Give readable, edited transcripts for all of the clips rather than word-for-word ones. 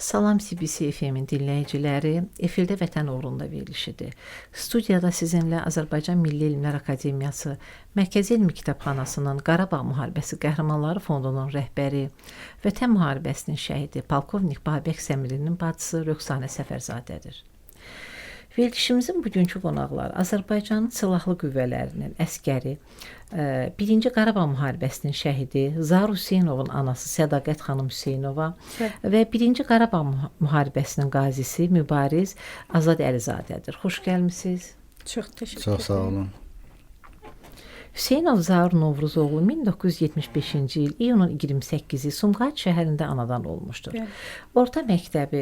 Salam CBC FM-in dinləyiciləri, efirdə Vətən uğrunda verilişidir. Studiyada sizinlə Azərbaycan Milli Elmlər Akademiyası Mərkəzi Elmi Kitabxanasının Qarabağ Müharibəsi Qəhrəmanları Fondunun rəhbəri, Vətən müharibəsinin şəhidi polkovnik Babək Səmirlinin bacısı Röxsanə Səfərzadədir. Verilişimizin bugünkü qonaqları Azərbaycanın Silahlı Qüvvələrinin əsgəri, 1-ci Qarabağ müharibəsinin şəhidi Zaur Hüseynovun anası Sədaqət xanım Hüseynova və 1-ci Qarabağ müharibəsinin qazisi Mübariz Azad Əlizadədir. Xoş gəlmisiniz. Çox təşəkkür. Çox sağ olun. Hüseynov Zaur Novruzoğlu 1975-ci il iyunun 28-i Sumqayıt şəhərində anadan olmuşdur. Bəli. Orta məktəbi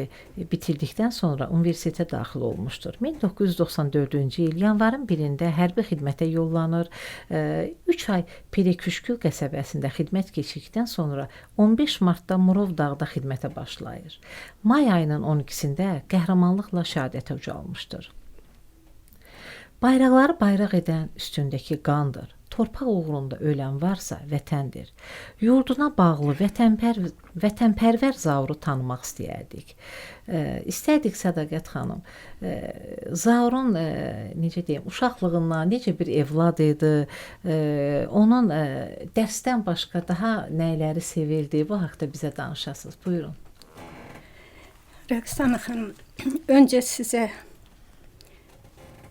bitirdikdən sonra universitetə daxil olmuşdur. 1994-cü il yanvarın 1-də hərbi xidmətə yollanır. 3 ay Pereküşkül qəsəbəsində xidmət keçirdikdən sonra 15 martda Murov dağda xidmətə başlayır. May ayının 12-sində qəhrəmanlıqla şəhadətə ucalmışdır. Bayraqları bayraq edən üstündəki qandır. Torpaq uğrunda ölən varsa vətəndir. Yurduna bağlı vətənpərvər Zauru tanımaq istəyərdik. İstərdik Sədaqət xanım, Zaurun necə deyim, uşaqlığından necə bir evlad idi, onun dərsdən başqa daha nələri sevirdi, bu haqda bizə danışasınız. Buyurun. Rəqsana xanım, öncə sizə,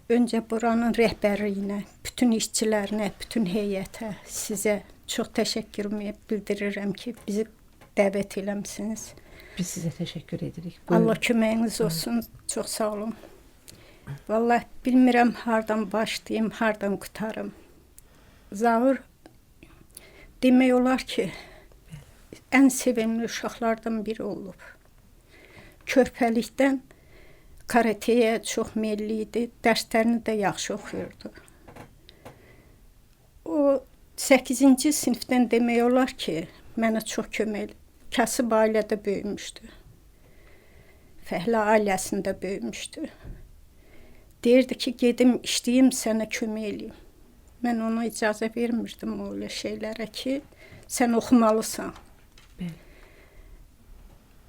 öncə buranın rəhbərliyinə, bütün işçilərinə, bütün heyətə, sizə çox təşəkkürümü bildirirəm ki, bizi dəvət eləmisiniz. Biz sizə təşəkkür edirik. Buyurun. Allah köməyiniz olsun. Çox sağ olun. Vallahi bilmirəm hardan başlayım, hardan qurtarım. Zaur demək olar ki, ən sevimli uşaqlardan biri olub. Körpəlikdən karatəyə çox meyilli idi, dərslərini də yaxşı oxuyurdu. O 8-ci sinifdən demək olar ki, mənə çox kömək, kasıb ailədə böyümüşdü. Fəhlə ailəsində böyümüşdü. Deyirdi ki, gedim işləyim, sənə kömək eləyim. Mən ona icazə vermirdim öyle şeylərə ki, sən oxumalısan. Bəli.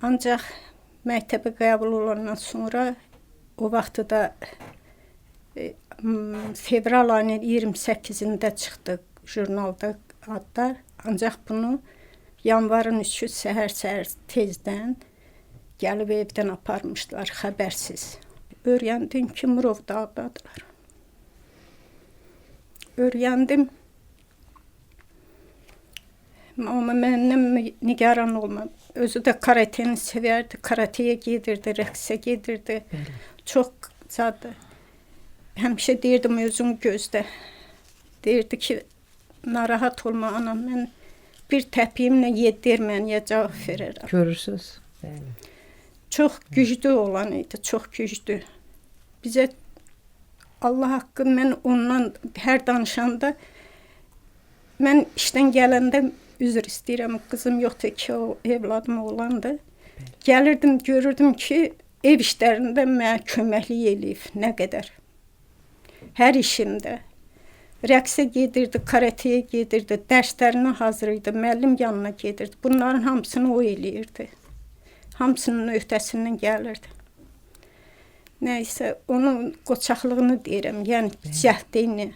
Ancaq məktəbə qəbul olandan sonra o vaxtı da fevral ayının 28-də çıxdı jurnalda adlar. Ancaq bunu yanvarın 3-ü səhər-səhər tezdən gəlib evdən aparmışdılar xəbərsiz. Öyrəndim ki, Murov dağdadılar. Öyrəndim. Amma məndən nigaran olma. Özü də karateni sevərdi, karatəyə gedirdi, rəqsə gedirdi. Bəli. Çox cadı. Həmişə deyirdim özün gözdə. Deyirdi ki, narahat olma anam, mən bir təpiyimlə 7 erməniyə cavab verərəm. Görürsüz? Bəli. Çox güclü olan idi, çox güclü. Bizə Allah haqqı, mən ondan hər danışanda, mən işdən gələndə üzr istəyirəm, qızım yoxdur ki, o evladım oğlandı. Gəlirdim, görürdüm ki, ev işlərində mənə köməklik eləyib, nə qədər. Hər işimdə. Rəqsə gedirdi, karatəyə gedirdi, dərslərinə hazır idi, müəllim yanına gedirdi. Bunların hamısını o eləyirdi. Hamısının öhdəsindən gəlirdi. Nəysə, onun qoçaqlığını deyirəm, yəni cəhdini.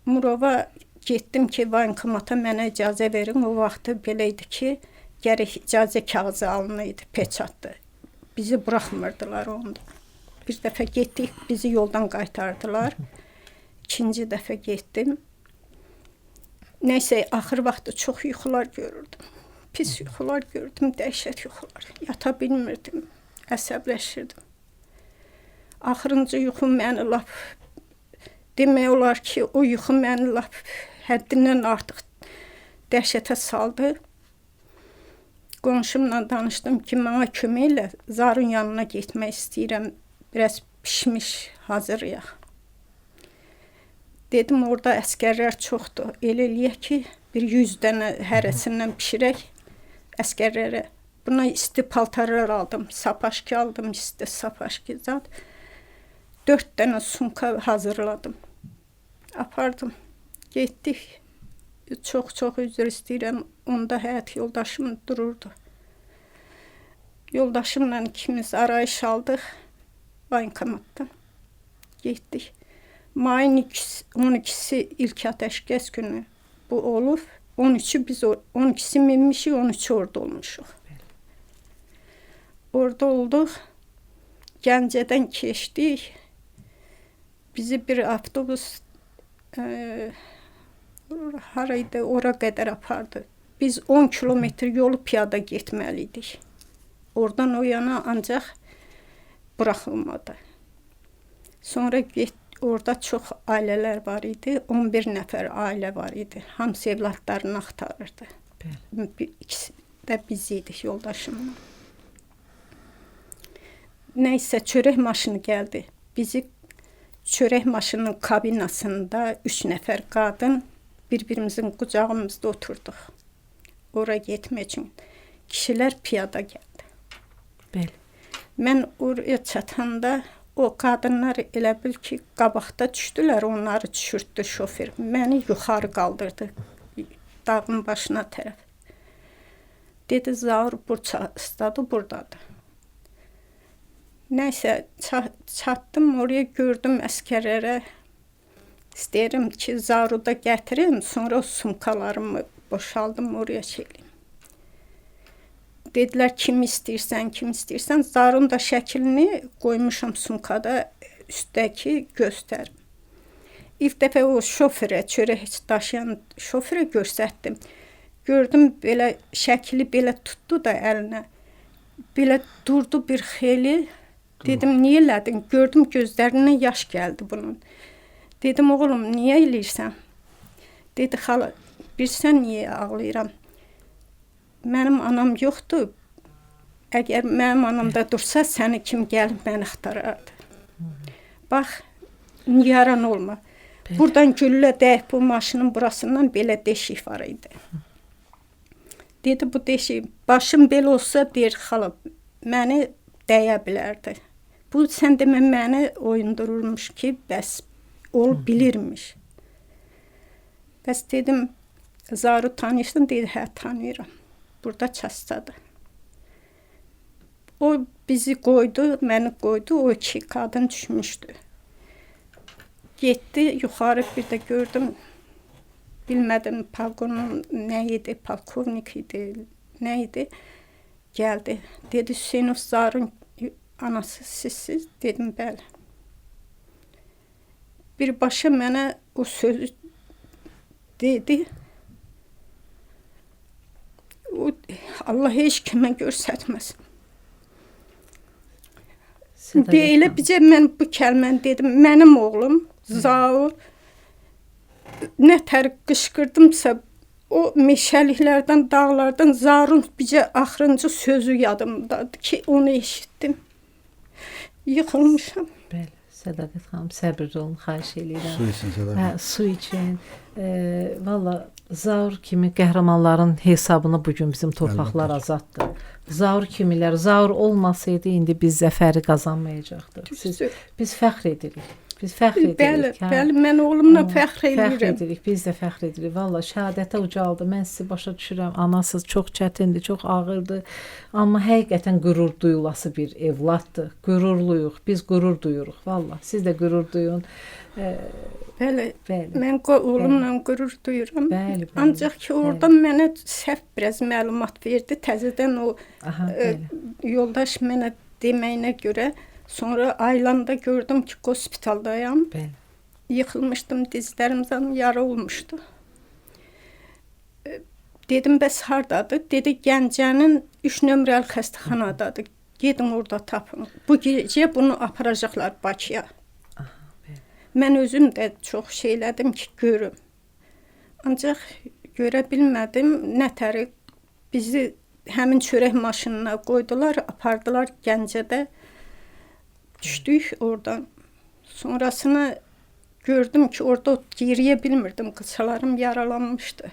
Murova getdim ki, voyenkomata mənə icazə verin. O vaxtı belə idi ki, gərək icazə kağızı alınaydı, peçatdı. Bizi buraxmırdılar onda. Bir dəfə getdik, bizi yoldan qaytardılar. İkinci dəfə getdim. Nəysə, axır vaxtı çox yuxular görürdüm. Pis yuxular gördüm, dəhşət yuxular. Yata bilmirdim, əsəbləşirdim. Axırıncı yuxum məni lap, demək olar ki, o yuxu məni lap həddindən artıq dəhşətə saldı. Qonşumla danışdım ki, mənə kömək elə, Zarın yanına getmək istəyirəm, biraz pişmiş hazırlayaq. Dedim, orada əsgərlər çoxdur, elə eləyək ki, bir 100 dənə hərəsindən pişirək əsgərlərə. Buna isti paltarlar aldım, sapaşki aldım, isti sapaşki zat. 4 dənə sumka hazırladım. Apardım. Getdik. Çox-çox üzr istəyirəm. Onda həyat yoldaşım dururdu. Yoldaşımla ikimiz arayış aldıq bankomatdan. Getdik. Mayın 12-si ilk atəşkəs günü bu olub. 13-ü biz 12-si minmişik, 13-ü orada olmuşuq. Orada olduq. Gəncədən keçdik. Bizi bir avtobus hara idi, ora qədər apardı. Biz 10 kilometr yolu piyada getməli idik. Oradan o yana ancaq buraxılmadı. Sonra orada çox ailələr var idi. 11 nəfər ailə var idi. Hamısı evladlarını axtarırdı. Bəli. İkisi də biz idik yoldaşımla. Nəysə çörək maşını gəldi. Bizi çörək maşınının kabinasında 3 nəfər qadın bir-birimizin qucağımızda oturduq. Ora getmək üçün kişilər piyada gəldi. Bəli. Mən oraya çatanda o qadınlar elə bil ki, qabaqda düşdülər, onları düşürtdü şofer. Məni yuxarı qaldırdı dağın başına tərəf. Dedi, Zaur stadı buradadır. Nəysə, çatdım oraya, gördüm əskərlərə. İstəyirəm ki, Zauru da gətirim, sonra o sumkalarımı boşaldım, oraya şey eləyim. Dedilər, kim istəyirsən, kim istəyirsən. Zarun da şəklini qoymuşam sumkada, üstdəki göstərim. İlk dəfə o şoferə, çörək daşıyan şoferə göstərdim. Gördüm, belə şəkli belə tutdu da əlinə. Belə durdu bir xeyli. Dedim, niyə elədin? Gördüm, gözlərindən yaş gəldi bunun. Dedim, oğlum, niyə eləyirsən? Dedi, xala, bilsən niyə ağlayıram? Mənim anam yoxdur. Əgər mənim anam da dursa, səni kim gəlib məni axtarardı. Bax, nigaran olma. Bəli. Buradan güllə dəyib bu maşının burasından belə deşik var idi. Dedi, bu deşik, başım belə olsa, deyir, xala, məni dəyə bilərdi. Bu, sən demə, məni oyundururmuş ki, bəs ol bilirmiş. Bəs dedim, Zaru tanıyırsan? Dedi, hə, tanıyıram. Burada çastadır. O bizi qoydu, məni qoydu, o iki qadın düşmüşdü. Getdi yuxarı, bir də gördüm, bilmədim paqonun nə idi, polkovnik idi, nə idi. Gəldi, dedi, Hüseynov Zarun anası sizsiz? Dedim, bəli. Birbaşa mənə o sözü dedi. O, Allah heç kimə göstərməsin. Elə bizə mən bu kəlməni dedim. Mənim oğlum Zaur nə tər qışqırdımsa o meşəliklərdən, dağlardan Zaurun bizə axırıncı sözü yadımdadır ki, onu eşitdim. Yıxılmışam. Bəli, Sədaqət xanım, səbirli olun, xahiş eləyirəm. Su için Sədaqət. Hə, su için. Valla Zaur kimi qəhrəmanların hesabına bugün bizim torpaqlar azaddır. Zaur kimilər, Zaur olmasaydı indi biz zəfəri qazanmayacaqdıq. Biz fəxr edirik. Biz fəxr edirik. Bəli, hə. Bəli, mən oğlumla fəxr edirəm. Fəxr edirik, biz də fəxr edirik. Valla şəhadətə ucaldı. Mən sizi başa düşürəm. Anasız çox çətindir, çox ağırdır. Amma həqiqətən qürur duyulası bir evladdır. Qürurluyuq, biz qürur duyuruq. Valla, siz də qürur duyun. Bəli, bəli, mən oğlumla qürur duyuram. Bəli, bəli, ancaq ki, oradan mənə səhv biraz məlumat verdi. Təzədən o yoldaş mənə deməyinə görə sonra ailanda gördüm ki, hospitaldayam. Bəli. Yıxılmışdım, dizlərimdən yara olmuşdu. Dedim, bəs hardadır? Dedi, Gəncənin 3 nömrəli xəstəxanadadır. Gedin orada tapın. Bu gecə bunu aparacaqlar Bakıya. Mən özüm də çox şey elədim ki, görüm. Ancaq görə bilmədim. Nətəri bizi həmin çörək maşınına qoydular, apardılar Gəncədə. Düşdük oradan. Sonrasını gördüm ki, orada yeriyə bilmirdim. Qıçalarım yaralanmışdı.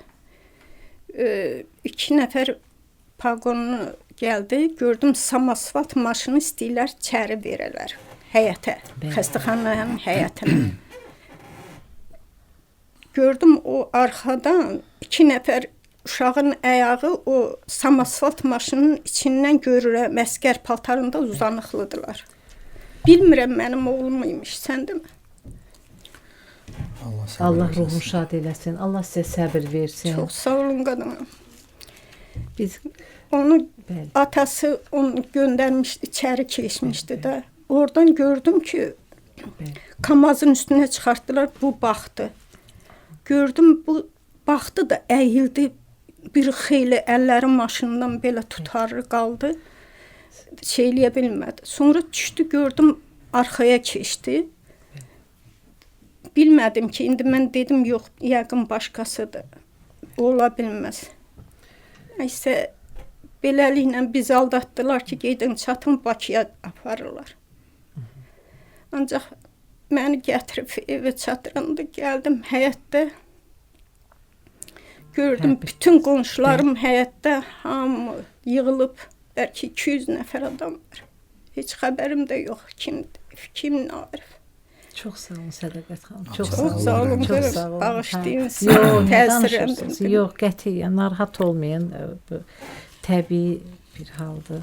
2 nəfər paqonlu gəldi. Gördüm, samasvat maşını istəyirlər, içəri verələr. Həyətə, xəstəxananın həyətinə. Gördüm, o arxadan 2 nəfər Uşağın ayağı o samasfalt maşının içindən görürəm, əsgər paltarında uzanıqlıdılar. Bilmirəm mənim oğlum imiş, sən demə. Allah səbir Allah versin. ruhunu şad eləsin. Allah sizə səbir versin. Çox sağ olun qadınım. Biz Onu bəli. atası onu göndərmişdi, içəri keçmişdi də. Oradan gördüm ki, Bəli. Kamazın üstünə çıxartdılar, bu baxdı. Gördüm bu baxdı da əyildi. Bir xeyli əlləri maşından belə tutarlı qaldı. Şey eləyə bilmədi. Sonra düşdü, gördüm arxaya keçdi. Bilmədim ki, indi mən dedim yox, yəqin başqasıdır. Ola bilməz. Nəysə beləliklə bizi aldatdılar ki, gedin çatın Bakıya aparırlar. Ancaq məni gətirib evə çatdıranda gəldim həyətdə. Gördüm Hə, bütün qonşularım həyətdə hamı yığılıb, bəlkə 200 nəfər adam var. Heç xəbərim də yox kimdir, kim Arif. Çox sağ olun Sədaqət xanım. Çox Çox sağ olun. Çox sağ olun, Çox qızım. sağ olun. Bağışlayın, Hə. Yox, nə təsirləndim. danışırsınız? Yox, qətiyyən narahat olmayın. Bu təbii bir haldır.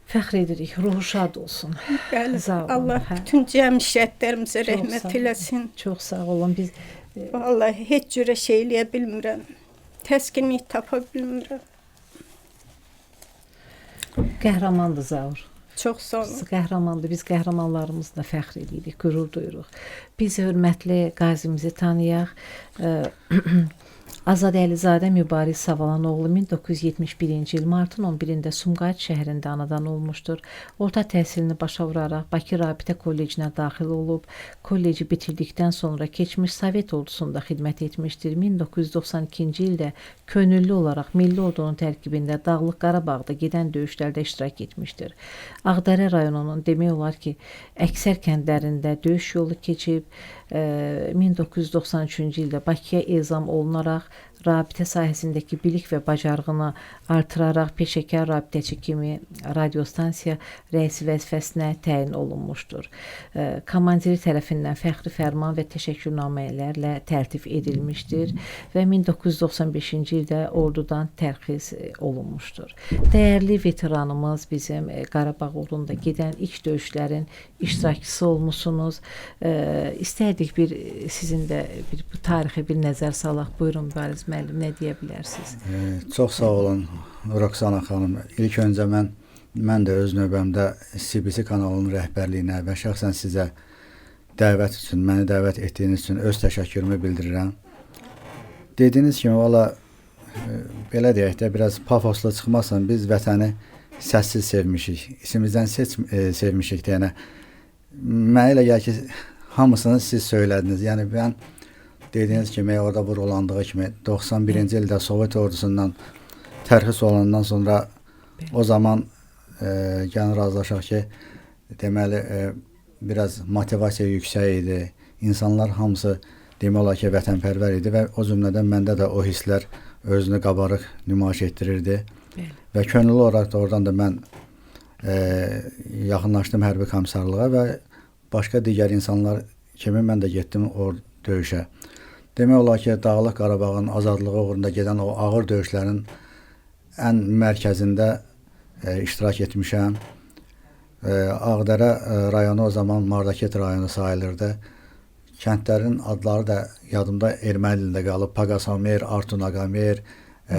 Fəxr edirik. Ruhu şad olsun. Bəli, Sağ olun, Allah hə. bütün cəmi şəhidlərimizə Çox sağ rəhmət olun. eləsin. Çox sağ olun. Biz Vallahi heç cürə şey eləyə bilmirəm. Təskinlik tapa bilmirəm. qəhrəmandır Zaur. Çox sağ olun. Qəhrəmandır. Biz qəhrəmanlarımızla fəxr edirik, qürur duyuruq. Biz hörmətli qazimizi tanıyaq. Azad Əlizadə Mübariz Savalanoğlu 1971-ci il martın 11-də Sumqayıt şəhərində anadan olmuşdur. Orta təhsilini başa vuraraq Bakı Rabitə Kollecinə daxil olub. Kolleci bitirdikdən sonra keçmiş Sovet ordusunda xidmət etmişdir. 1992-ci ildə könüllü olaraq Milli Ordunun tərkibində Dağlıq Qarabağda gedən döyüşlərdə iştirak etmişdir. Ağdərə rayonunun demək olar ki, əksər kəndlərində döyüş yolu keçib. 1993-cü ildə Bakıya ezam olunaraq rabitə sahəsindəki bilik və bacarığını artıraraq peşəkar rabitəçi kimi radiostansiya rəisi vəzifəsinə təyin olunmuşdur. Komandiri tərəfindən fəxri fərman və təşəkkürnamələrlə təltif edilmişdir və 1995-ci ildə ordudan tərxis olunmuşdur. Dəyərli veteranımız bizim Qarabağ uğrunda gedən ilk döyüşlərin iştirakçısı olmusunuz. İstərdik bir sizin də bir bu tarixə bir nəzər salaq. Buyurun Mübariz müəllim, nə deyə bilərsiniz? Çox sağ olun Roksana xanım. İlk öncə mən də öz növbəmdə CBC kanalının rəhbərliyinə və şəxsən sizə dəvət üçün, məni dəvət etdiyiniz üçün öz təşəkkürümü bildirirəm. Dediyiniz kimi valla belə deyək də biraz pafoslu çıxmasın, biz vətəni səssiz sevmişik. İçimizdən sevmişik deyənə. Mənə elə gəlir ki, hamısını siz söylədiniz. Yəni mən dediyiniz kimi, orada vurğulandığı kimi 91-ci ildə Sovet ordusundan tərxis olandan sonra o zaman gəlin razılaşaq ki, deməli biraz motivasiya yüksək idi. İnsanlar hamısı demək olar ki, vətənpərvər idi və o cümlədən məndə də o hisslər özünü qabarıq nümayiş etdirirdi. Bəli. Və könüllü olaraq da oradan da mən yaxınlaşdım hərbi komissarlığa və başqa digər insanlar kimi mən də getdim o döyüşə. Demək olar ki, Dağlıq Qarabağın azadlığı uğrunda gedən o ağır döyüşlərin ən mərkəzində iştirak etmişəm. Ağdərə rayonu o zaman Mardakert rayonu sayılırdı. Kəndlərin adları da yadımda erməni dilində qalıb. Pagasamer, Artunaqamer,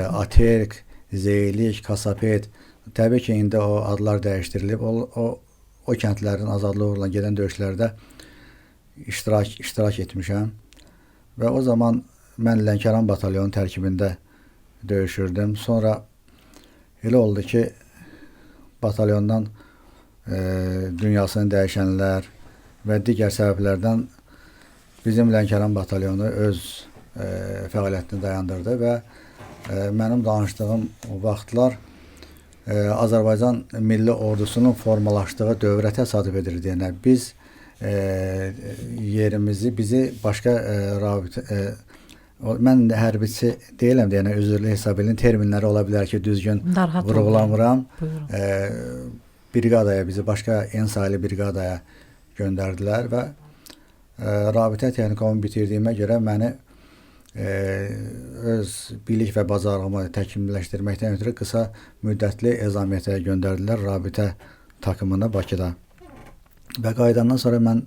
Aterk, Zeylik, Kasapet. Təbii ki, indi o adlar dəyişdirilib. O kəndlərin azadlığı uğrunda gedən döyüşlərdə iştirak etmişəm. Və o zaman mən Lənkəran batalyonun tərkibində döyüşürdüm. Sonra elə oldu ki, batalyondan dünyasını dəyişənlər və digər səbəblərdən bizim Lənkəran batalyonu öz fəaliyyətini dayandırdı və mənim danışdığım vaxtlar Azərbaycan Milli Ordusunun formalaşdığı dövrə təsadüf edirdi. Yəni biz yerimizi, bizi başqa rabitə mən də hərbiçi deyiləm deyənə üzrlü hesab edin. Terminləri ola bilər ki, düzgün vurğulamıram. Briqadaya bizi başqa en saylı briqadaya göndərdilər və rabitə texnikumu bitirdiyimə görə məni öz bilik və bacarığımı təkmilləşdirməkdən ötürü qısa müddətli ezamiyyətə göndərdilər rabitə takımına Bakıda. Və qayıdandan sonra mən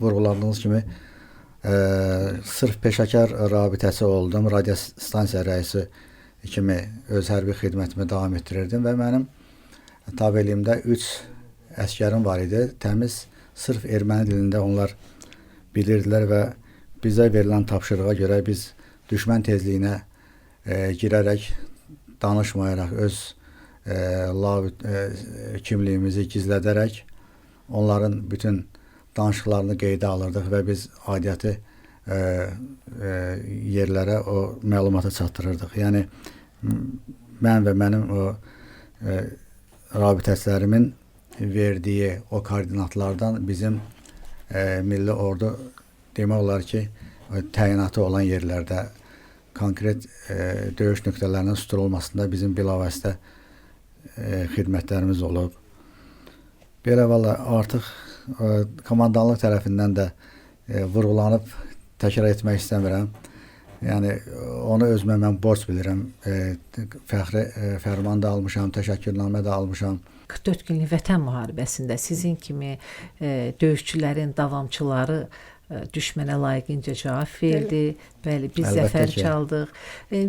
vurğuladığınız kimi sırf peşəkar rabitəçi oldum. Radiostansiya rəisi kimi öz hərbi xidmətimi davam etdirirdim və mənim tabeliyimdə 3 əskərim var idi. Təmiz sırf erməni dilində onlar bilirdilər və bizə verilən tapşırığa görə biz düşmən tezliyinə girərək danışmayaraq öz kimliyimizi gizlədərək onların bütün danışıqlarını qeydə alırdıq və biz aidiyyəti yerlərə o məlumatı çatdırırdıq. Yəni mən və mənim o rabitəçilərimin verdiyi o koordinatlardan bizim milli ordu demək olar ki, təyinatı olan yerlərdə konkret döyüş nöqtələrinin susturulmasında bizim bilavasitə xidmətlərimiz olub. Belə valla artıq komandanlıq tərəfindən də vurğulanıb təkrar etmək istəmirəm. Yəni onu özümə mən borc bilirəm. Fəxri fərman da almışam, təşəkkürnamə də almışam. 44 günlük Vətən müharibəsində sizin kimi döyüşçülərin davamçıları düşmənə layiqincə cavab verdi. Bəli, biz Əlbəttə zəfər ki. çaldıq.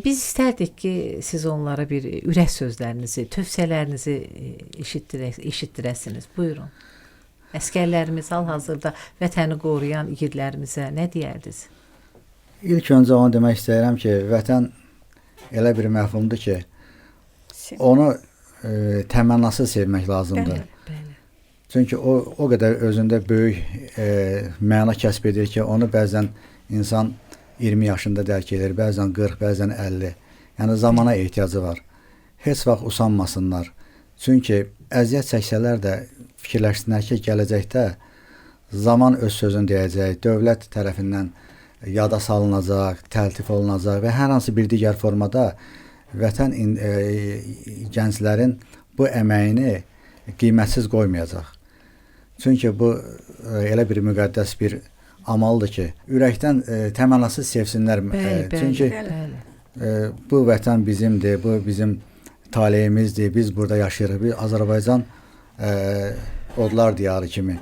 Biz istərdik ki, siz onlara bir ürək sözlərinizi, tövsiyələrinizi eşitdirəsiniz. Buyurun. Əskərlərimiz hal-hazırda vətəni qoruyan igidlərimizə nə deyərdiniz? İlk öncə onu demək istəyirəm ki, vətən elə bir məfhumdur ki, onu təmənnasız sevmək lazımdır. Bəli. Bəli. Çünki o qədər özündə böyük məna kəsb edir ki, onu bəzən insan 20 yaşında dərk edir, bəzən 40, bəzən 50. Yəni zamana ehtiyacı var. Heç vaxt usanmasınlar. Çünki əziyyət çəksələr də fikirləşsinlər ki, gələcəkdə zaman öz sözünü deyəcək, dövlət tərəfindən yada salınacaq, təltif olunacaq və hər hansı bir digər formada vətən gənclərin bu əməyini qiymətsiz qoymayacaq. Çünki bu elə bir müqəddəs bir amaldır ki, ürəkdən təmənnasız sevsinlər. Bəli, bəli, Çünki bəli. bu vətən bizimdir, bu bizim taleyimizdir, biz burada yaşayırıq. Biz Azərbaycan odlar diyarı kimi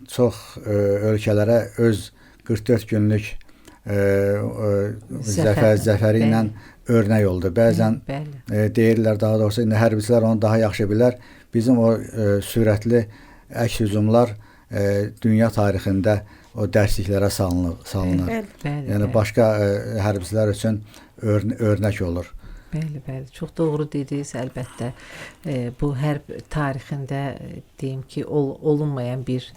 çox ölkələrə öz 44 günlük zəfəri ilə örnək oldu. Bəzən deyirlər, daha doğrusu indi hərbçilər onu daha yaxşı bilər. Bizim o sürətli əks hücumlar dünya tarixində o dərsliklərə salınır. Bəli. Yəni başqa hərbçilər üçün örnək olur. Bəli, bəli, çox doğru dediniz əlbəttə. Bu hərb tarixində deyim ki, olunmayan bir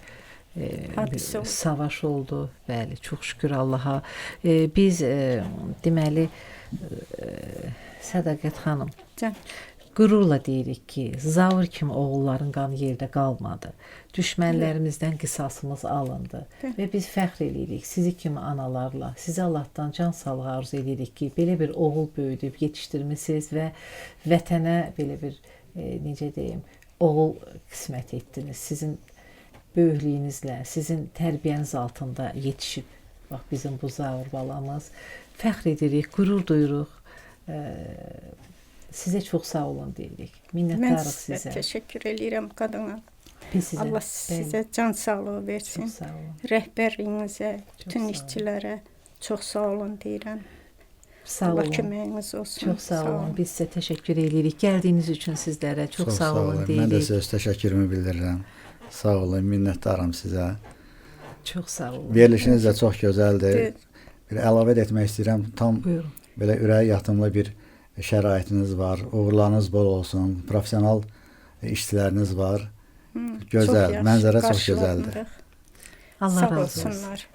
savaş oldu. Bəli, çox şükür Allaha. Biz deməli Sədaqət xanım, qürurla deyirik ki, Zaur kimi oğulların qanı yerdə qalmadı. Düşmənlərimizdən qisasımız alındı. Və biz fəxr eləyirik sizi kimi analarla. Sizə Allahdan can sağlığı arzu edirik ki, belə bir oğul böyüdüb yetişdirmisiniz və vətənə belə bir, necə deyim, oğul qismət etdiniz. Sizin böyüklüyünüzlə, sizin tərbiyəniz altında yetişib, bax bizim bu Zaur balamız. Fəxr edirik, qürur duyuruq. Sizə çox sağ olun deyirik. Minnətdarıq sizə. Mən sizə təşəkkür eləyirəm qadına. Biz sizə. Allah sizə can sağlığı versin. Çox sağ olun. Rəhbərliyinizə, bütün işçilərə çox sağ olun deyirəm. Sağ olun. Allah köməyiniz olsun. Çox sağ olun. Biz sizə təşəkkür edirik. Gəldiyiniz üçün sizlərə çox sağ olun deyirik. Mən də sizə öz təşəkkürümü bildirirəm. Sağ olun, minnətdaram sizə. Çox sağ olun. Verilişiniz də çox gözəldir. Bir əlavə də etmək istəyirəm. Tam Buyurun. Belə ürəyi yatımlı bir şəraitiniz var, uğurlarınız bol olsun, professional işçiləriniz var. Gözəl, mənzərə çox gözəldir. Allah Sağ razı olsun. olsunlar.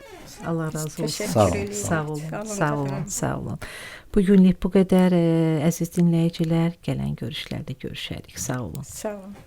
Allah razı olsun. Sağ olun. Sağ olun. Sağ olun. Sağ olun. Bu günlük bu qədər əziz dinləyicilər, gələn görüşlərdə görüşərik. Sağ olun. Sağ olun.